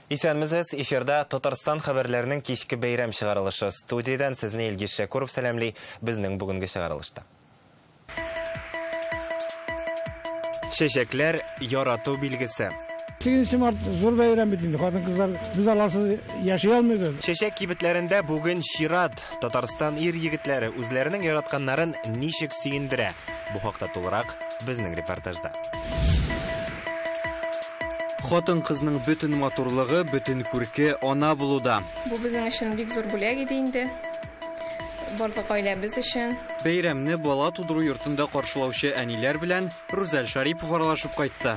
Исәнмесез, эфирда Татарстан хәбәрләренең кичке бәйрәм чыгарылышы. Студиядән сезне Илгиз Шәкуров сәламли безнең бүгенге чыгарылышта. Чәчәкләр ярату билгесе. 8 март зур бәйрәм бит инде. Хатын-кызлар без аларсыз яши алмыйбыз. Чәчәк кибетләрендә бүген чират. Татарстан ир егетләре үзләренең яратканнарын ничек сөендерә? Бу хакта тулырак безнең репортажда. Хатын-кызның бөтен матурлыгы, бөтен күрке ана булуда. Бу безнең өчен бик зур бүләк иде инде. Барлык гаиләбез өчен. Бәйрәмне бала тудыру йортында каршылаучы әниләр белән Рүзәл Шарипов аралашып кайтты.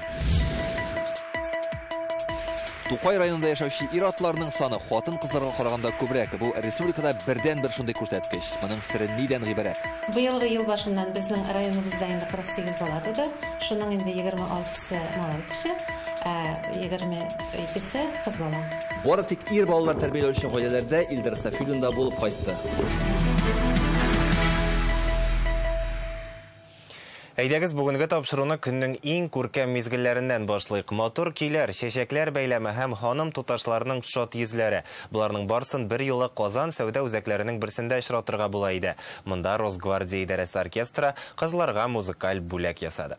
Тукай районында яшәүче ир-атларның саны хатын-кызларга караганда күбрәк. Бу республикада бердән-бер шундый күрсәткеч. Моның сере нидән гыйбарәт? Быелгы ел башыннан безнең районыбызда инде 48 бала туды. Шуның инде 26-сы малай кеше, 22-се кыз бала. Бары тик ир балалар тәрбияләүче гаиләләрдә Илдар Сафиуллин да булып кайтты. Әйдәгез бүгенге тапшыруны көннең иң күркәм мизгелләреннән башлыйк. Матур көйләр, чәчәкләр бәйләме һәм ханым туташларының шат йөзләре. Боларның барсын бер юлы Казан сәүдә үзәкләренең берсендә очратырга була иде. Монда Росгвардия идарәсе оркестры кызларга музыкаль бүләк ясады.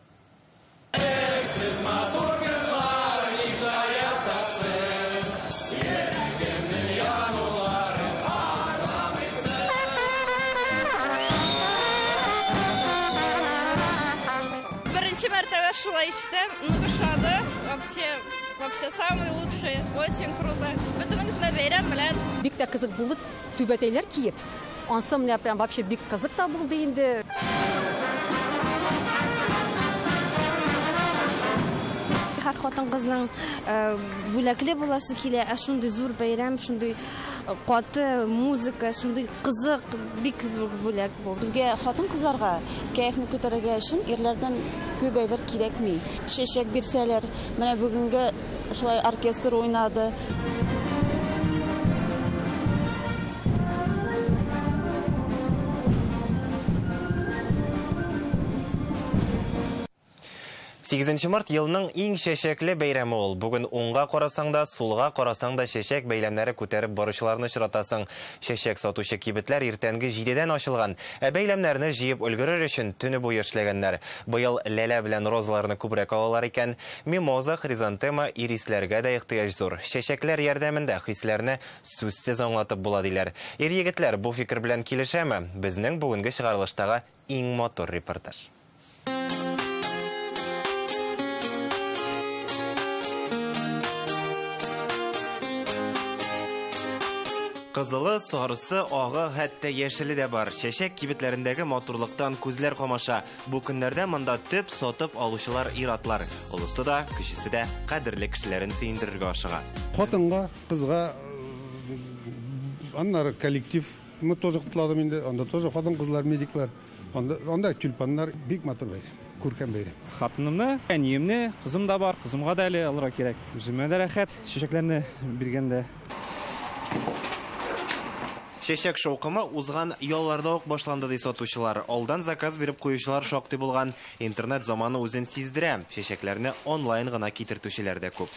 Беренче мәртәбә шулай ишетәм, нык ошады. Вообще самый лучший, очень круто. Бөтенегезне бәйрәм белән. Бик тә кызык булды, түбәтәйләр киеп. Ансы менә прям вообще бик кызык та булды инде. Һәр хатын-кызның бүләкле буласы килә, ә шундый зур бәйрәм, шундый каты музыка, шундый кызык, бик зур бүләк бу. Безгә хатын-кызларга кәефне күтәрергә өчен ирләрдән күп әйбер кирәкми. Чәчәк бирсәләр, менә бүгенге шулай оркестр уйнады. 8 март елның иң чәчәкле бәйрәме ул. Бүген уңга карасаң да, сулга карасаң да чәчәк бәйләмнәре күтәреп баручыларны очратасың. Чәчәк сатучы кибетләр иртәнге 7-дән ачылган. Ә бәйләмнәрне җыеп өлгерер өчен төне буе эшләгәннәр. Быел ләлә белән розаларны күбрәк алалар икән. Мимоза, хризантема, ирисләргә дә ихтыяҗ зур. Чәчәкләр ярдәмендә хисләрне сүзсез аңлатып була диләр. Ир егетләр бу фикер белән килешәме? Безнең бүгенге чыгарылыштагы иң матур репортаж. Кызылы, сарысы, агы, хәтта яшеле дә бар. Чәчәк кибетләрендәге матурлыктан күзләр камаша. Бу көннәрдә монда төп сатып алучылар ир-атлар. Олысы да, кечесе дә кадерле кешеләрен сөендерергә ашыга. Хатынга, кызга, аннары коллектив мы тоже котладым инде. Анда тоже хатын-кызлар, медиклар. Анда тюльпаннар бик матур бәйрәм, күркәм бәйрәм. Хатынымны, әниемне, кызым да бар, кызымга да әле алырга кирәк. Үземә дә рәхәт чәчәкләрне биргәндә. Чәчәк шаукымы узган ялларда ук башланды ди сатучылар. Алдан заказ биреп куючылар шактый булган. Интернет заманы үзен сиздерә. Чәчәкләрне онлайн гына китертүчеләр дә күп.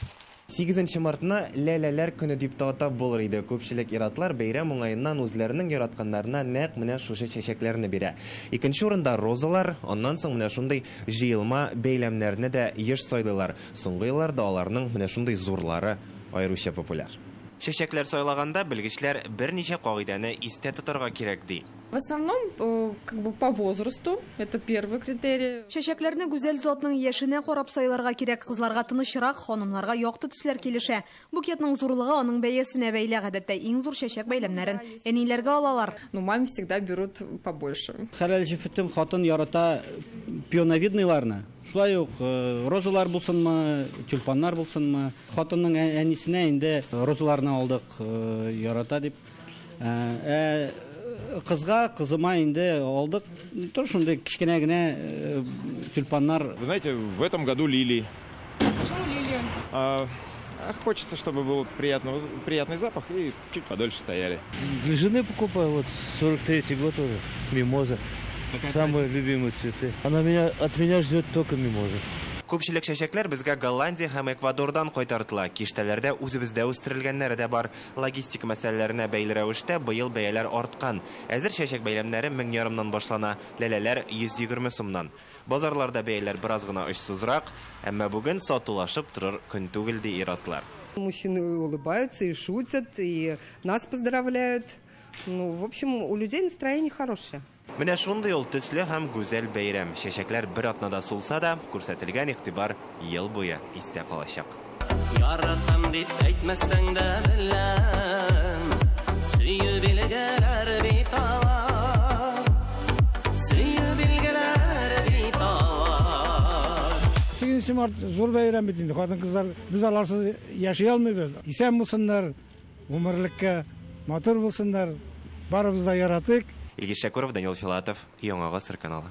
8 мартны ләләләр көне дип тә атап булыр иде. Күпчелек ир-атлар бәйрәм уңаеннан үзләренең яратканнарына нәкъ менә шушы чәчәкләрне бирә. Икенче урында розалар, аннан соң менә шундый җыелма бәйләмнәрне дә еш сайлыйлар. Соңгы елларда аларның менә шундый зурлары аеруча популяр. Чәчәкләр сайлаганда белгечләр берничә кагыйдәне истә тотарга кирәк ди. В основном, как бы по возрасту, это первый критерий. Чәчәкләрне гүзәл затның яшенә карап сайларга кирәк. Кызларга тынычрак, ханымнарга якты төсләр килешә. Букетның зурлыгы аның бәясенә бәйле. Гадәттә иң зур чәчәк бәйләмнәрен әниләргә алалар. Ну, маме всегда берут побольше. Хәләл җефетем хатын ярата пионовидныйларны. Шулай ук розалар булсынмы, тюльпаннар булсынмы. Хатынның әнисенә инде розаларны алдык, ярата дип. Кызга, кызыма инде алдык. Тоже шундый кечкенә генә тюльпаннар. Вы знаете, в этом году лилии. Почему лилии? Хочется, чтобы был приятный запах и чуть подольше стояли. Для жены покупаю, вот 43-й год уже, мимоза. Самые любимые цветы. Она от меня ждет только мимоза. Күпчелек чәчәкләр безгә Голландия һәм Эквадордан кайтартыла. Киштәләрдә үзебездә үстерелгәннәре дә бар. Логистика мәсьәләләренә бәйле рәвештә быел бәяләр арткан. Әзер чәчәк бәйләмнәре 1500-ннан башлана, ләләләр 120 сумнан. Базарларда бәяләр бераз гына очсызрак, әмма бүген сатулашып торыр көн түгел, ди ир-атлар. Мужчины улыбаются и шутят, и нас поздравляют. Ну, в общем, у людей настроение хорошее. Менә шундый ул төсле һәм гүзәл бәйрәм. Чәчәкләр бер атнада сулса да, күрсәтелгән игътибар ел буе истә калачак. Яратам дип әйтмәсәң дә беләм, сөю билгеләр бит алар, сөю билгеләр бит алар. 8 март зур бәйрәм бит инде. Хатын-кызлар, без аларсыз яши алмыйбыз. Исән булсыннар, гомерлеккә матур булсыннар, барыбыз да яратыйк. Илгиз Шәкүров, Данил Филатов, Яңа Гасыр каналы.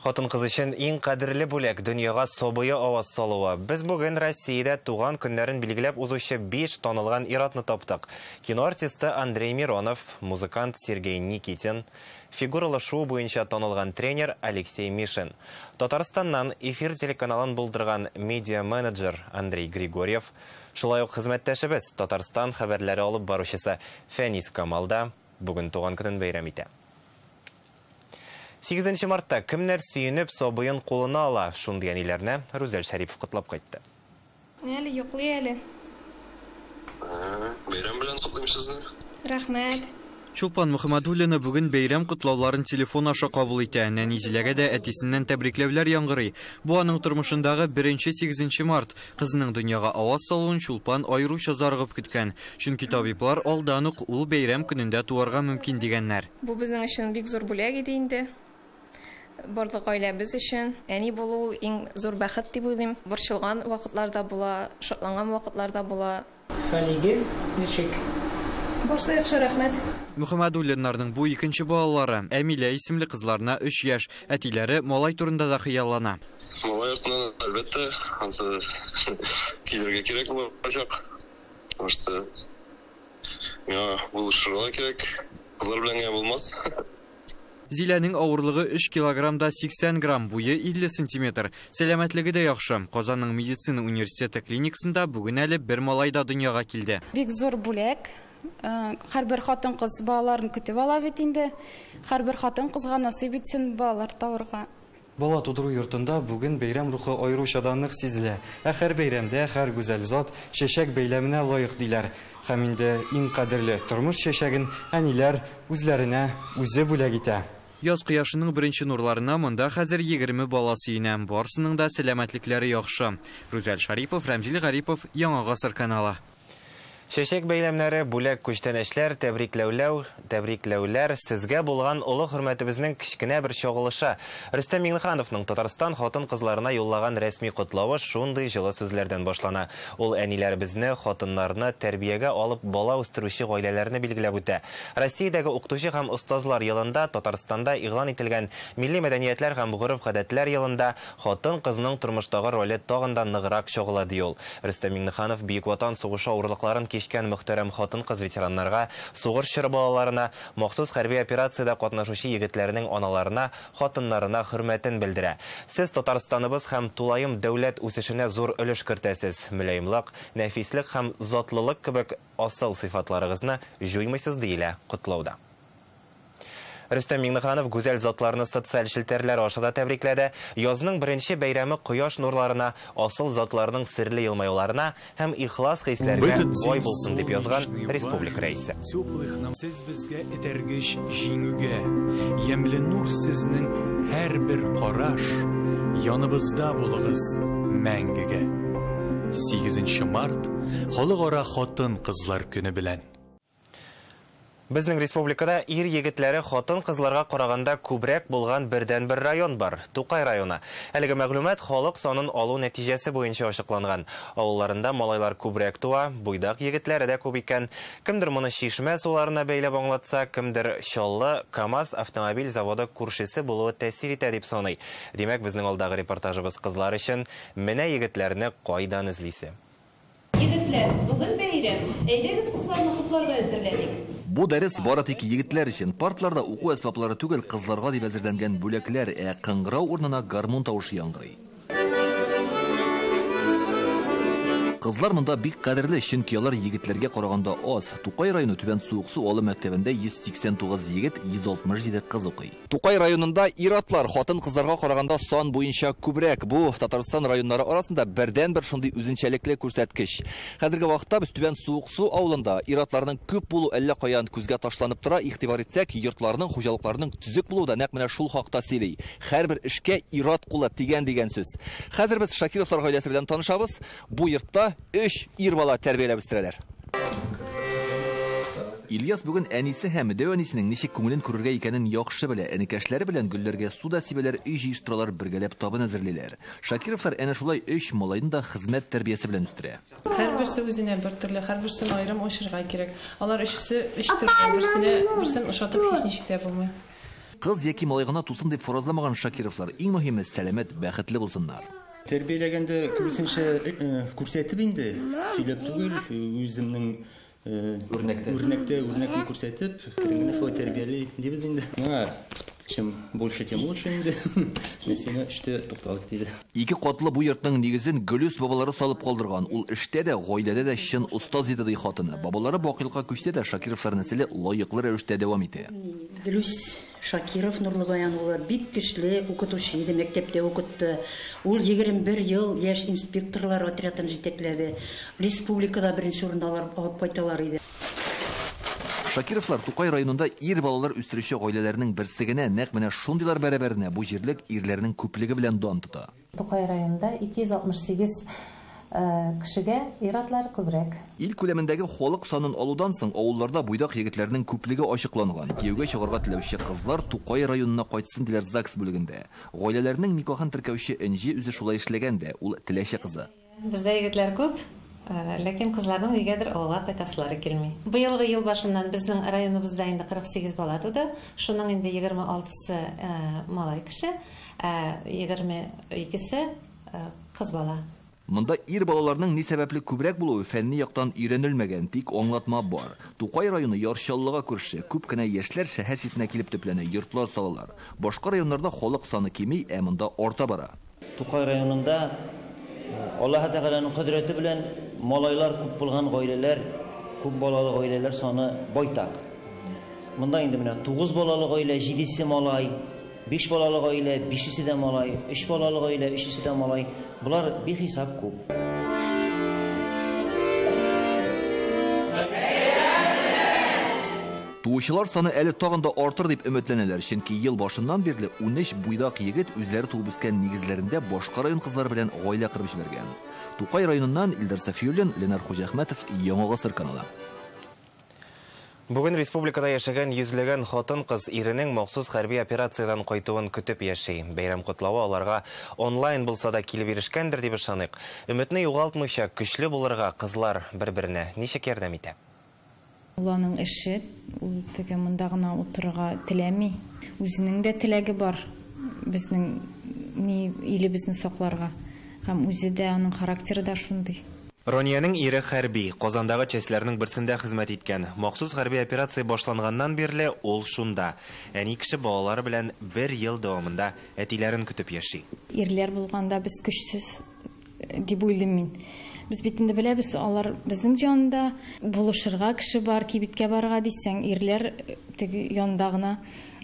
Хатын-кыз өчен иң кадерле бүләк дөньяга сабые аваз салуы. Без бүген Россиядә туган көннәрен билгеләп узучы 5 танылган ир-атны таптык. Кино артисты Андрей Миронов, музыкант Сергей Никитин, фигуралы шуу буенча танылган тренер Алексей Мишин. Татарстаннан эфир телеканалын булдырган медиа-менеджер Андрей Григорьев, шулай ук хезмәттәшебез Татарстан хәбәрләре алып баручысы Фәнис Камал да бүген туган көнен бәйрәм итә. 8 мартта кемнәр сөенеп сабыен кулына ала? Шундый әниләрне Рүзәл Шәрипов котлап кайтты. Әле йоклый әле. Бәйрәм белән котлыйм сезне. Рәхмәт. Чулпан Мөхәммәдуллина бүген бәйрәм котлауларын телефон аша кабул итә. Нәни Зиләгә дә әтисеннән тәбрикләүләр яңгырый. Бу аның тормышындагы беренче 8 март. Кызының дөньяга аваз салуын Чулпан аеруча зарыгып көткән. Чөнки табиблар алдан ук ул бәйрәм көнендә туарга мөмкин дигәннәр. Бу безнең өчен бик зур бүләк иде инде. Барлык гаиләбез өчен әни булу ул иң зур бәхет дип уйлыйм. Борчылган вакытларда була, шатланган вакытларда була. Хәлегез ничек? Башта яхшы, рәхмәт. Мөхәммәдуллиннарның бу икенче балалары. Әмилә исемле кызларына 3 яшь. Әтиләре малай турында да хыяллана. Малай артыннан әлбәттә, ансы килергә кирәк булачак. Потому что миңа булышырга кирәк. Кызлар белән генә булмас. Зиләнең авырлыгы 3 килограмм да 80 грамм, буе 50 сантиметр. Сәламәтлеге дә яхшы. Казанның медицина университеты клиникасында бүген әле бер малай да дөньяга килде. Бик зур бүләк. Һәрбер хатын-кыз балаларын көтеп ала бит инде. Һәрбер хатын-кызга насыйп итсен балалар табырга. Бала тудыру йортында бүген бәйрәм рухы аеруча да нык сизелә. Ә һәр бәйрәмдә һәр гүзәл зат чәчәк бәйләменә лаек диләр. Һәм инде иң кадерле тормыш чәчәген әниләр үзләренә үзе бүләк итә. Яз кояшының беренче нурларына монда хәзер 20 бала сөенә. Барсының да сәламәтлекләре яхшы. Рүзәл Шарипов, Рәмзил Гарипов, Яңа Гасыр каналы. Чәчәк бәйләмнәре, бүләк күчтәнәчләр, тәбрикләүләр сезгә булган олы хөрмәтебезнең кечкенә бер чагылышы. Рөстәм Миңнехановның Татарстан хатын-кызларына юллаган рәсми котлавы шундый җылы сүзләрдән башлана. Ул әниләребезне, хатыннарны тәрбиягә алып бала үстерүче гаиләләрне билгеләп үтә. Россиядәге укытучы һәм остазлар елында Татарстанда игълан ителгән милли мәдәниятләр һәм гореф-гадәтләр елында хатын-кызның тормыштагы роле тагын да ныграк чагыла, ди ул. Рөстәм Миңнеханов Бөек Ватан сугышы авырлыкларын кичкән мөхтәрәм хатын-кыз ветераннарга, сугыш чоры балаларына, махсус хәрби операциядә катнашучы егетләрнең аналарына, хатыннарына хөрмәтен белдерә. Сез Татарстаныбыз һәм тулаем дәүләт үсешенә зур өлеш кертәсез. Мөлаемлык, нәфислек һәм затлылык кебек асыл сыйфатларыгызны җуймыйсыз, диелә котлауда. Рөстәм Миңнеханов гүзәл затларны социаль челтәрләр аша да тәбрикләде. Язның беренче бәйрәме кояш нурларына, асыл затларның серле елмаюларына һәм ихлас хисләргә бай булсын, дип язган республика рәисе. Сез безгә этәргеч җиңүгә, ямьле нур сезнең һәрбер караш, яныбызда булыгыз мәңгегә. 8 март Халыкара хатын-кызлар көне белән. Безнең республикада ир егетләре хатын-кызларга караганда күбрәк булган бердәнбер район бар – Тукай районы. Әлеге мәгълүмат халык санын алу нәтиҗәсе буенча ачыкланган. Авылларында малайлар күбрәк туа, буйдак егетләре дә күп икән. Кемдер моны чишмә суларына бәйләп аңлатса, кемдер Чаллы КАМАЗ автомобиль заводы күршесе булуы тәэсир итә дип саный. Димәк, безнең алдагы репортажыбыз кызлар өчен менә егетләрне кайдан эзлисе. Егетләр, бүген бәйрәм. Әйдәгез кызларны котларга әзерләник. Бу дәрес бары тик егетләр өчен. Партларда уку әсбаплары түгел, кызларга дип әзерләнгән бүләкләр, ә кыңгырау урынына гармун тавышы яңгырый. Кызлар монда бик кадерле, чөнки алар егетләргә караганда аз. Тукай районы Түбән Суыксу авылы мәктәбендә 189 егет, 167 кыз укый. Тукай районында ир-атлар хатын-кызларга караганда сан буенча күбрәк. Бу Татарстан районнары арасында бердәнбер шундый үзенчәлекле күрсәткеч. Хәзерге вакытта без Түбән Суыксу авылында ир-атларның күп булу әллә каян күзгә ташланып тора. Игътибар итсәк, йортларның, хуҗалыкларның төзек булуы да нәкъ менә шул хакта сөйли. Һәрбер эшкә ир-ат кулы тигән дигән сүз. Хәзер без Шакировлар гаиләсе белән танышабыз. Бу йортта 3 ир бала тәрбияләп үстерәләр. Ильяс бүген әнисе һәм дәү әнисенең ничек күңелен күрергә икәнен яхшы белә. Энекәшләре белән гөлләргә су да сибәләр, өй җыештыралар, бергәләп табын әзерлиләр. Шакировлар әнә шулай 3 малайны да хезмәт тәрбиясе белән үстерә. Һәрберсе үзенә бер төрле, һәрберсен аерым ашырга кирәк. Алар өчесе өч төрле, берсенә берсен ошатып һич ничек тә булмый. Кыз яки малай гына тусын дип фаразламаган Шакировлар, иң мөһиме сәламәт, бәхетле булсыннар. Тәрбияләгәндә күбесенчә күрсәтеп инде, сөйләп түгел, үземнең үрнәктә үрнәкне күрсәтеп, генә шулай тәрбияли дибез инде. Моңа чем больше, тем лучше инде. Нәрсәне эштә тукталык диде. Ике катлы бу йортның нигезен Гөлүс бабалары салып калдырган. Ул эштә дә, гаиләдә дә чын остаз иде, ди хатыны. Бабалары бакыйлыкка күчсә дә, Шакировлар нәселе лаеклы рәвештә дәвам итә. Гөлүс Шакиров Нурлыгаян улы бик көчле укытучы иде, мәктәптә укытты. Ул 21 ел яшь инспекторлар отрядын җитәкләде. Республикада беренче урын алып кайталар иде. Шакировлар Тукай районында ир балалар үстерүче гаиләләрнең берсе генә. Нәкъ менә шундыйлар бәрабәренә бу җирлек ирләрнең күплеге белән дан тота. Тукай районында 268 кешегә ир-атлар күбрәк. Ил күләмендәге халык санын алудан соң авылларда буйдак егетләрнең күплеге ачыкланган. Кияүгә чыгарга теләүче кызлар Тукай районына кайтсын диләр ЗАГС бүлегендә. Гаиләләрнең никахын теркәүче Энҗи үзе шулай эшләгән дә, ул теләче кызы. Бездә егетләр күп, ләкин кызларның өйгәдер авылга кайтасылары килми. Быелгы ел башыннан безнең районыбызда инде 48 бала туды. Шуның инде 26-сы малай кеше, 22-се кыз бала. Монда ир балаларның ни сәбәпле күбрәк булуы фәнни яктан өйрәнелмәгән, тик аңлатма бар. Тукай районы Яр Чаллыга күрше, күп кенә яшьләр шәһәр читенә килеп төпләнә, йортлар салалар. Башка районнарда халык саны кими, ә монда арта бара. Тукай районында Аллаһ Тәгаләнең кодрәте белән малайлар күп булган гаиләләр, күп балалы гаиләләр саны байтак. Монда инде менә 9 балалы гаилә, 7-се малай, 5 балалы гаилә, 5-се дә малай, 3 балалы гаилә, 3-се дә малай. Булар бихисап күп. Туучылар саны әле тагын да артыр дип өметләнәләр, чөнки ел башыннан бирле 13 буйдак егет үзләре туып үскән нигезләрендә башка район кызлары белән гаилә корып җибәргән. Тукай районыннан Илдар Сафиуллин, Ленар Хуҗахмәтов, Яңа Гасыр каналы. Бүген республикада яшәгән йөзләгән хатын-кыз иренең махсус хәрби операциядән кайтуын көтеп яши. Бәйрәм котлавы аларга онлайн булса да килеп ирешкәндер дип ышаныйк. Өметне югалтмыйча көчле булырга кызлар бер-беренә ничек ярдәм итә? Ул аның эше, ул теге монда гына утырырга теләми. Үзенең дә теләге бар безнең ни илебезне сакларга. Һәм үзе дә, аның характеры да шундый. Рониянең ире хәрби, Казандагы частьләрнең берсендә хезмәт иткән. Махсус хәрби операция башланганнан бирле ул шунда. Әни кеше балалары белән бер ел дәвамында әтиләрен көтеп яши. Ирләр булганда без көчсез дип уйлыйм мин. Без бит инде беләбез, алар безнең янында, булышырга кеше бар, кибеткә барырга дисәң, ирләр теге янда гына.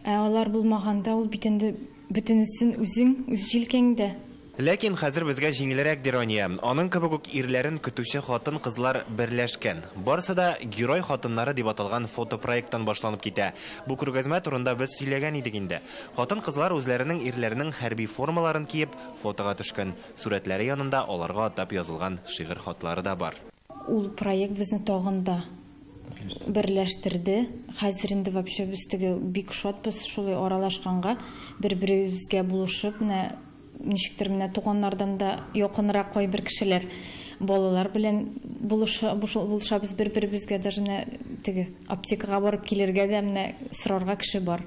Ә алар булмаганда ул бит инде бөтенесен үзең, үз җилкәңдә. Ләкин хәзер безгә җиңелрәк, ди Рония. Аның кебек үк ирләрен көтүче хатын-кызлар берләшкән. Барысы да герой хатыннары дип аталган фотопроекттан башланып китә. Бу күргәзмә турында без сөйләгән идек инде. Хатын-кызлар үзләренең ирләренең хәрби формаларын киеп фотога төшкән. Сурәтләре янында аларга атап язылган шигырь хатлары да бар. Ул проект безне тагын да берләштерде. Хәзер инде вообще без теге бик шатбыз шулай аралашканга, бер-беребезгә булышып, менә ничектер менә туганнардан да якынрак кайбер кешеләр балалар белән булышабыз бер-беребезгә, даже менә теге аптекага барып килергә дә менә сорарга кеше бар.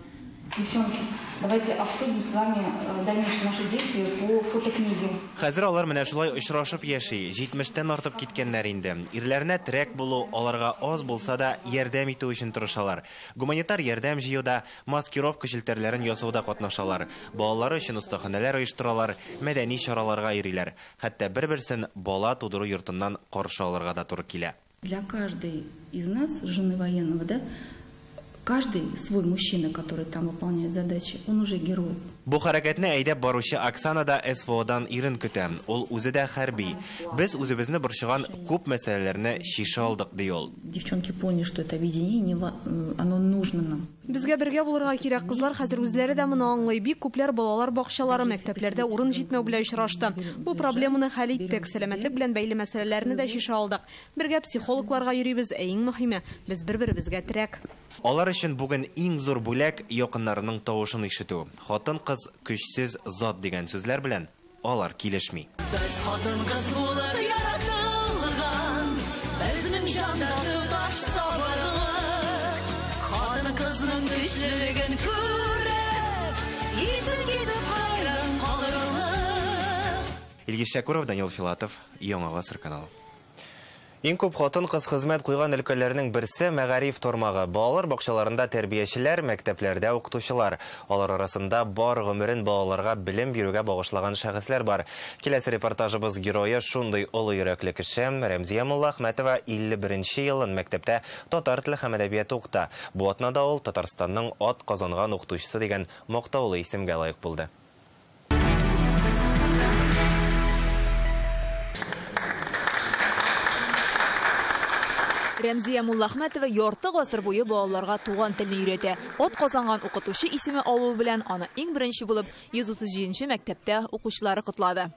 Девчонки, давайте обсудим с вами дальнейшие наши действия по фотокниге. Хәзер алар менә шулай очрашып яши, 70-тән артып киткәннәр инде. Ирләренә терәк булу, аларга аз булса да ярдәм итү өчен тырышалар. Гуманитар ярдәм җыюда, маскировка челтәрләрен ясауда катнашалар. Балалары өчен остаханәләр оештыралар, мәдәни чараларга йөриләр. Хәтта бер-берсен бала тудыру йортыннан каршы алырга да туры килә. Для каждой из нас, жены военного, да, каждый свой мужчина, который там выполняет задачи, он уже герой. Бу хәрәкәтне әйдәп баручы Оксана да СВОдан ирен көтә. Ул үзе дә хәрби. Без үзебезне борчыган күп мәсьәләләрне шиша алдык, ди ул. Девчонки поняли, что это объединение, оно нужно нам. Безгә бергә булырга кирәк. Кызлар хәзер үзләре дә моны аңлый. Бик күпләр балалар бакчалары, мәктәпләрдә урын җитмәү белән очрашты. Бу проблеманы хәл иттек. Сәламәтлек белән бәйле мәсьәләләрне дә шиша алдык. Бергә психологларга йөрибез, ә иң мөһиме, без бер-беребезгә терәк. Алар өчен бүген иң зур бүләк якыннарының тавышын ишетү. Хатын-кыз көчсез зат дигән сүзләр белән алар килешми. Без хатын-кыз булып яратылган, безнең җанда тоташ сабырлык. Хатын-кызның көчлелеген күреп, исең китеп хайран калырлык. Илгиз Шәкүров, Данил Филатов, Яңа Гасыр каналы. Иң күп хатын-кыз хезмәт куйган өлкәләрнең берсе мәгариф тармагы. Балалар бакчаларында тәрбиячеләр, мәктәпләрдә укытучылар. Алар арасында бар гомерен балаларга белем бирүгә багышлаган шәхесләр бар. Киләсе репортажыбыз герое шундый олы йөрәкле кеше Рәмзия Муллахмәтова 51 елын мәктәптә татар теле һәм әдәбияты укыта. Бу атнада ул Татарстанның ат казанган укытучысы дигән мактаулы исемгә лаек булды. Рәмзия Муллахмәтова ярты гасыр буе балаларга туган телне өйрәтә. Ат казанган укытучы исеме алуы белән аны иң беренче булып 137 мәктәптә укучылары котлады.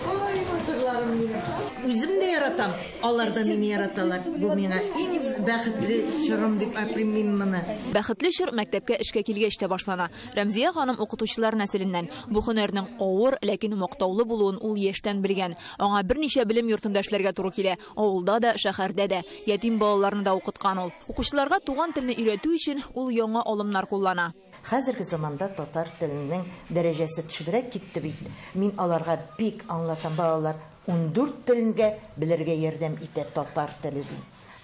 Ой, матурларым минем. Үзем дә яратам, алар да мине яраталар. Бу миңа иң бәхетле чорым дип атыйм мин моны. Бәхетле чор мәктәпкә эшкә килгәч тә башлана. Рәмзия ханым укытучылар нәселеннән. Бу һөнәрнең авыр, ләкин мактаулы булуын ул яшьтән белгән. Аңа берничә белем йортында эшләргә туры килә. Авылда да, шәһәрдә дә. Ятим балаларны да укыткан ул. Укучыларга туган телне өйрәтү өчен ул яңа алымнар куллана. Хәзерге заманда татар теленең дәрәҗәсе төшебрәк китте бит. Мин аларга бик аңлатам, балалар 14 телгә белергә ярдәм итә татар теле.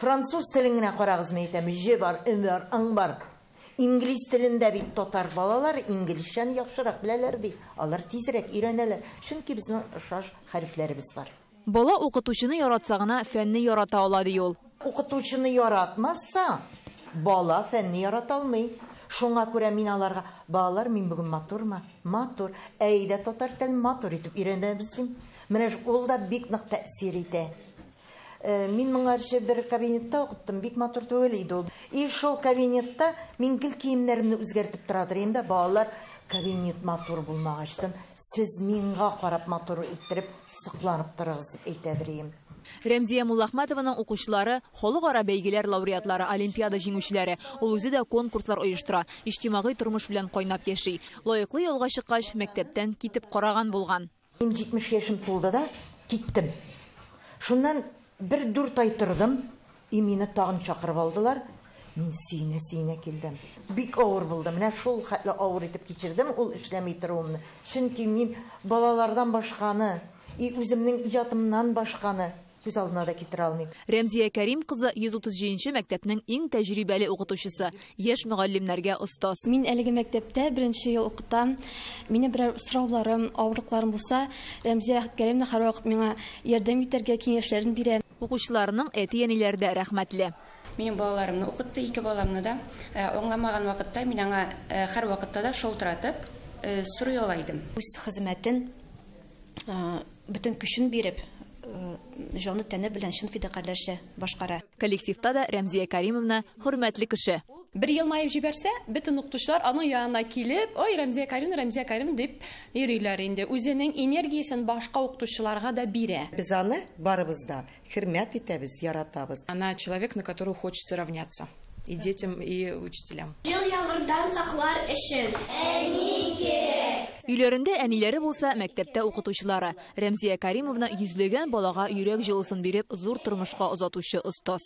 Француз телен генә карагыз, мин әйтәм, җ бар, м бар, ң бар. Инглиз телендә бит татар балалар инглизчәне яхшырак беләләр ди. Алар тизрәк өйрәнәләр, чөнки безнең охшаш хәрефләребез бар. Бала укытучыны яратса гына фәнне ярата ала, ди ул. Укытучыны яратмаса, бала фәнне ярата алмый. Шуңа күрә мин аларга, балалар, мин бүген матурмы? Матур. Әйдә татар телен матур итеп өйрәнәбез дим. Менә ул да бик нык тәэсир итә. Мин моңарчы бер кабинетта укыттым, бик матур түгел иде ул. И шул кабинетта мин гел киемнәремне үзгәртеп тора идем дә, балалар, кабинет матур булмагачтан, сез миңа карап матур иттереп сокланып торыгыз дип әйтәдер идем. Рәмзия Муллахмәтованың укучылары халыкара бәйгеләр лауреатлары, олимпиада җиңүчеләре. Ул үзе дә конкурслар оештыра, иҗтимагый тормыш белән кайнап яши. Лаеклы ялга чыккач, мәктәптән китеп караган булган. Мин 70 яшем тулды да киттем. Шуннан бер 4 ай тордым, и мине тагын чакырып алдылар. Мин сөенә-сөенә килдем. Бик авыр булды. Менә шул хәтле авыр итеп кичердем ул эшләми торуымны. Чөнки мин балалардан башканы, и үземнең иҗатымнан башканы күз алдына да китерә алмыйм. Рәмзия Кәрим кызы 137 мәктәпнең иң тәҗрибәле укытучысы, яшь мөгаллимнәргә остаз. Мин әлеге мәктәптә беренче ел укытам. Минем берәр сорауларым, авырлыкларым булса, Рәмзия Кәримовна һәрвакыт миңа ярдәм итәргә киңәшләрен бирә. Укучыларының әти-әниләре дә рәхмәтле. Минем балаларымны укытты, ике баламны да. Аңламаган вакытта мин аңа һәр вакытта да шалтыратып сорый ала идем. Үз хезмәтен бөтен көчен биреп, җаны тәне белән чын фидакарьләрчә башкара. Коллективта да Рәмзия Кәримовна хөрмәтле кеше. Бер елмаеп җибәрсә, бөтен укытучылар аның янына килеп, "Ой, Рәмзия Кәримовна, Рәмзия Кәримовна" дип йөриләр инде. Үзенең энергиясен башка укытучыларга да бирә. Без аны барыбыз да хөрмәт итәбез, яратабыз. Она человек, на которого хочется равняться. И детям, и учителям. Ел яңгырдан саклар өчен. Әни кирәк. Өйләрендә әниләре булса, мәктәптә укытучылары. Рәмзия Кәримовна йөзләгән балага йөрәк җылысын биреп, зур тормышка озатучы остаз.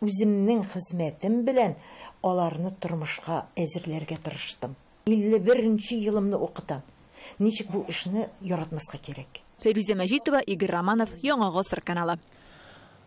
Үземнең хезмәтем белән аларны тормышка әзерләргә тырыштым. 51 елымны укытам. Ничек бу эшне яратмаска кирәк? Фәйрүзә Мәҗитова, Игорь Романов, Яңа Гасыр каналы.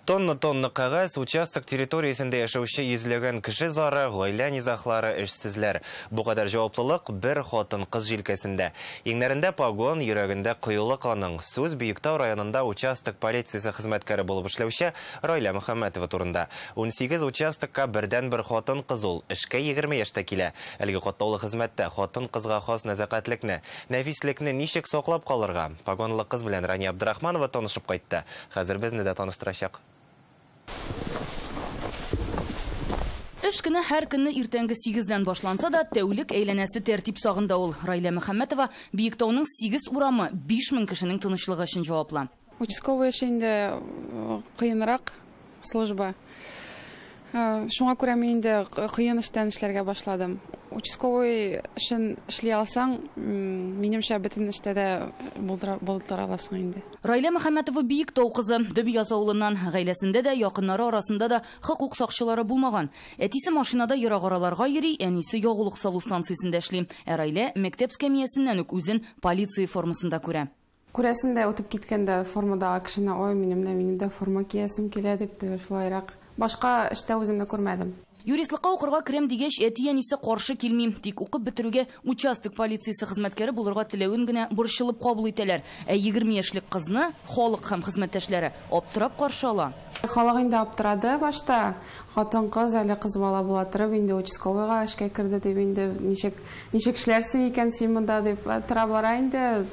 Тонна-тонна кәгазь участок территориясендә яшәүче йөзләгән кеше зары, гаилә низаглары, эшсезләр. Бу кадәр җаваплылык бер хатын-кыз җилкәсендә. Иңнәрендә погон, йөрәгендә кыюлык аның. Сүз Биектау районында участок полициясе хезмәткәре булып эшләүче Райлә Мөхәммәтова турында. 18 участокка бердән-бер хатын-кыз ул. Эшкә 20 яшьтә килә. Әлеге катлаулы хезмәттә хатын-кызга хас нәзакәтлекне, нәфислекне ничек саклап калырга? Погонлы кыз белән Рания Абдрахманова танышып кайтты. Хәзер безне дә таныштырачак. Эш көне һәр көнне иртәнге 8-дән башланса да, тәүлек әйләнәсе тәртип сагында ул. Райлә Мөхәммәтова Биектауның 8 урамы 5000 кешенең тынычлыгы өчен җаваплы. Участковый эше инде кыенрак служба. Шуңа күрә мин инде кыен эштән эшләргә башладым. Участковый эшен эшли алсаң, минемчә, бөтен эштә дә булдыра аласың инде. Райлә Мөхәммәтова Биектау кызы, Дөбъяз авылыннан. Гаиләсендә дә, якыннары арасында да хокук сакчылары булмаган. Әтисе машинада ерак араларга йөри, әнисе ягулык салу станциясендә эшли. Ә Райлә мәктәп скамьясеннән үк үзен полиция формасында күрә. Күрәсен дә үтеп киткәндә формадагы кешене, ой, минем дә форма киясем килә дип, шулайрак. Башка эштә үземне күрмәдем. Юристлыкка укырга керәм дигәч, әти-әнисе каршы килми. Тик укып бетерүгә участок полициясе хезмәткәре булырга теләвен генә борчылып кабул итәләр. Ә 20 яшьлек кызны халык һәм хезмәттәшләре аптырап каршы ала. Халык инде аптырады башта. Хатын-кыз әле кыз бала була торып, инде участковыйга эшкә керде дип, инде ничек эшләрсең икән син монда дип тора бара инде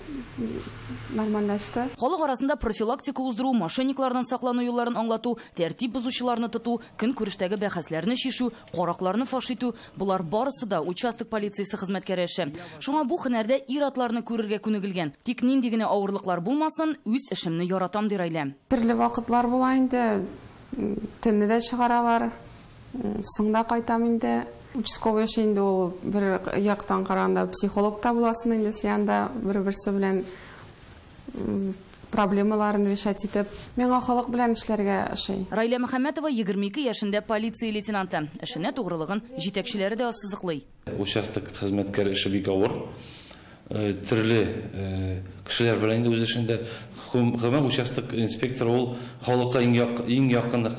нормальләште. Халык арасында профилактика уздыру, мошенниклардан саклану юлларын аңлату, тәртип бозучыларны тоту, көнкүрештәге бәхәсләрне чишү, каракларны фаш итү – болар барысы да участок полициясе хезмәткәре эше. Шуңа бу һөнәрдә ир-атларны күрергә күнегелгән. Тик нинди генә авырлыклар булмасын, үз эшемне яратам, ди Райлә. Төрле вакытлар була инде, төнне дә чыгаралар, соң да кайтам инде. Участковый эше инде ул бер яктан караганда психолог та буласың инде, син анда бер-берсе белән проблемаларын решать итеп, миңа халык белән эшләргә ошый. Райлә Мөхәммәтова 22 яшендә полиция лейтенанты. Эшенә тугрылыгын җитәкчеләре дә ассызыклый. Участок хезмәткәре эше бик авыр. Төрле кешеләр белән инде үз эшендә. Гомумән участок инспекторы ул халыкка иң якын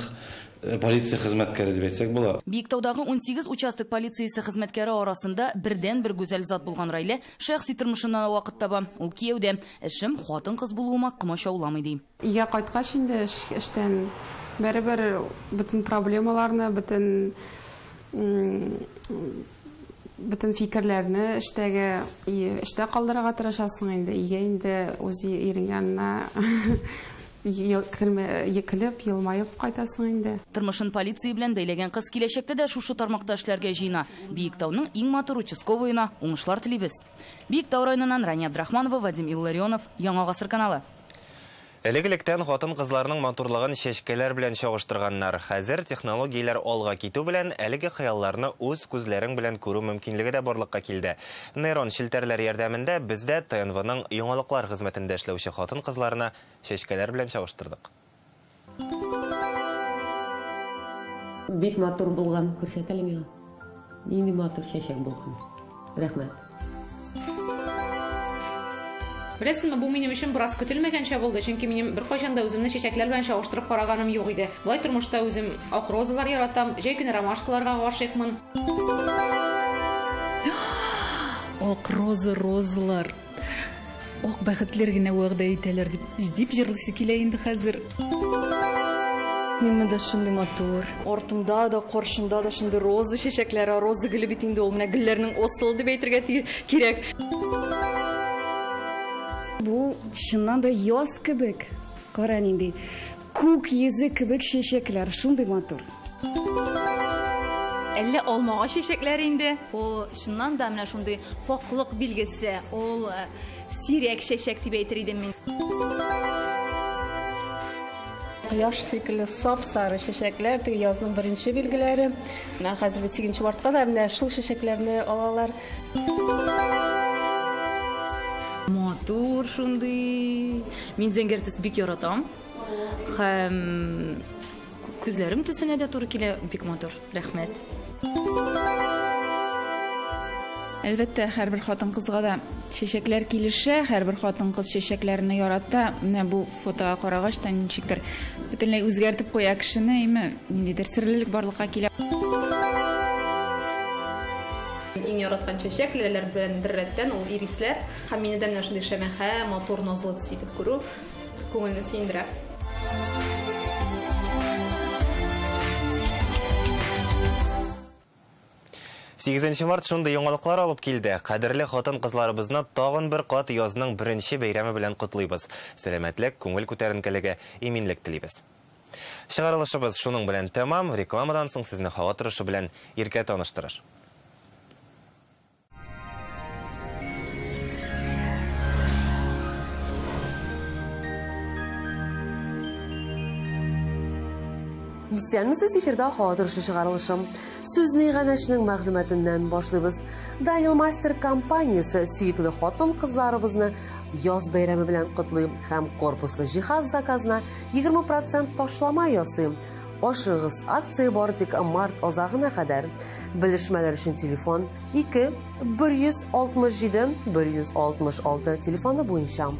полиция хезмәткәре дип әйтсәк була. Биектаудагы 18 участок полициясе хезмәткәре арасында бердән-бер гүзәл зат булган Райлә шәхси тормышыннан вакыт таба. Ул кияүдә. Эшем хатын-кыз булуыма комачауламый ди. Өйгә кайткач инде эштән бәребер бөтен проблемаларны, бөтен фикерләрне эштәге эштә калдырырга тырышасың инде. Өйгә инде үз ирең янына Екіліп, елмайып кайтасың инде. Тормышын полиция белән бәйләгән кыз киләчәктә дә шушы тармакта эшләргә җыена. Биектауның иң матур участковыена уңышлар телибез. Биектау районыннан Рания Абдрахманова, Вадим Илларионов, Яңа Гасыр каналы. Элек-электән хатын-кызларның матурлыгын чәчкәләр белән чагыштырганнар. Хәзер технологияләр алга китү белән әлеге хыялларны үз күзләрең белән күрү мөмкинлеге дә барлыкка килде. Нейрон челтәрләр ярдәмендә без дә ТНВның яңалыклар хезмәтендә эшләүче хатын-кызларны чәчкәләр белән чагыштырдык. Бик матур булган, күрсәт әле миңа. Нинди матур чәчәк булган. Рәхмәт. Беләсезме, бу минем өчен бераз көтелмәгәнчә булды, чөнки минем беркайчан да үземне чәчәкләр белән чагыштырып караганым юк иде. Болай тормышта үзем ак розалар яратам, җәй көне ромашкаларга гашыйкмын. Ак роза, розалар. Ак бәхетләр генә вәгъдә итәләр дип җырлыйсы килә инде хәзер. Мин монда шундый матур. Артымда да, каршымда да шундый роза чәчәкләре, роза гөле бит инде ул менә гөлләрнең асылы дип әйтергә кирәк. Бу чыннан да яз кебек. Кара нинди күк йөзе кебек чәчәкләр, шундый матур. Әллә алмагач чәчәкләре инде. Ул чыннан да менә шундый пакълык билгесе, ул сирәк чәчәк дип әйтер идем мин. Кояш шикелле сап-сары чәчәкләр, теге язның беренче билгеләре. Менә хәзер бит 8 мартка да менә шул чәчәкләрне алалар. Матур шундый. Мин зәңгәр төс бик яратам. Һәм күзләрем төсенә дә туры килә, бик матур. Рәхмәт. Әлбәттә, һәрбер хатын-кызга да чәчәкләр килешә, һәрбер хатын-кыз чәчәкләрне ярата. Менә бу фотога карагач та ничектер бөтенләй үзгәртеп куя кешене, әйме, ниндидер серлелек барлыкка килә. Иң яраткан чәчәк ләләләр белән бер рәттән ул ирисләр. Һәм мине дә менә шундый шәмәхә, матур, назлы төс итеп күрү күңелне сөендерә. Сигезенче март шундый яңалыклар алып килде. Кадерле хатын-кызларыбызны тагын бер кат язның беренче бәйрәме белән котлыйбыз. Сәламәтлек, күңел күтәренкелеге, иминлек телибез. Чыгарылышыбыз шуның белән тәмам. Рекламадан соң сезне һава торышы белән Иркә таныштырыр. Исәнмесез, эфирда һава торышы чыгарылышы. Сүзне иганәченең мәгълүматыннан башлыйбыз. Данил Мастер компаниясе сөекле хатын-кызларыбызны яз бәйрәме белән котлый һәм корпуслы җиһаз заказына 20% ташлама ясый. Ашыгыз, акция бары тик март азагына кадәр. Белешмәләр өчен телефон 2 167 166 телефоны буенча.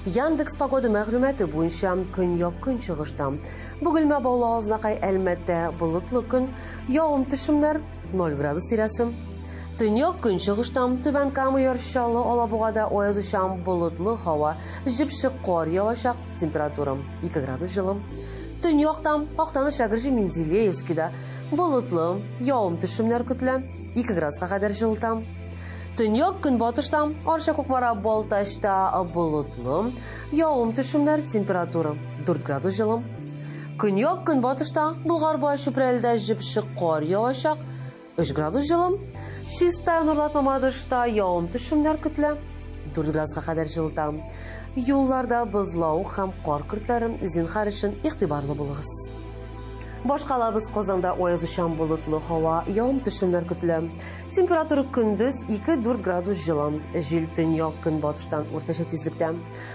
Яндекс погода мәгълүматы буенча көньяк көнчыгышта. Бөгелмә Баулы Азнакай Әлмәттә болытлы көн, явым төшемнәр 0 градус тирәсе. Төньяк көнчыгышта Түбән Кама, Яр Чаллы, Алабугада аязучан болытлы һава, җепшек кар явачак, температура 2 градус җылы. Төньякта Актаныш, Әгерҗе, Менделеевскида болытлы, явым төшемнәр көтелә, 2 градуска кадәр җылыта. Төньяк көнбатышта Арча, Кукмара, Балтачта болытлы, явым төшемнәр, температура 4 градус җылы. Көньяк көнбатышта Болгар-Бай, Чүпрәледә җепшек кар явачак, 3 градус җылы. Чистай, Нурлат, Мамадышта явым төшемнәр көтелә, 4 градуска кадәр җылыта. Юлларда бозлау һәм кар көртләре, зинһар өчен игътибарлы булыгыз. Башкалабыз Казанда аязучан болытлы һава, явым төшемнәр көтелә. Температура көндез 2-4 градус җылы. Җил төньяк көнбатыштан уртача тизлектә.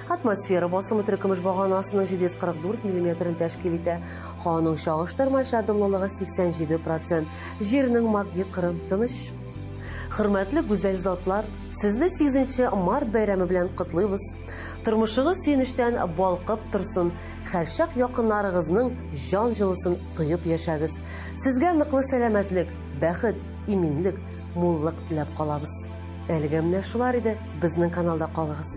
Атмосфера басымы теркемеш баганасының 744 миллиметрын тәшкил итә. Һаваның чагыштырмача дымлылыгы 87%. Җирнең магнит кыры тыныч. Хөрмәтле гүзәл затлар, сезне 8 март бәйрәме белән котлыйбыз. Тормышыгыз сөенечтән балкып торсын, һәрчак якыннарыгызның җан җылысын тоеп яшәгез. Сезгә ныклы сәламәтлек, бәхет, иминлек, муллык теләп калабыз. Әлегә менә шулар иде, безнең каналда калыгыз.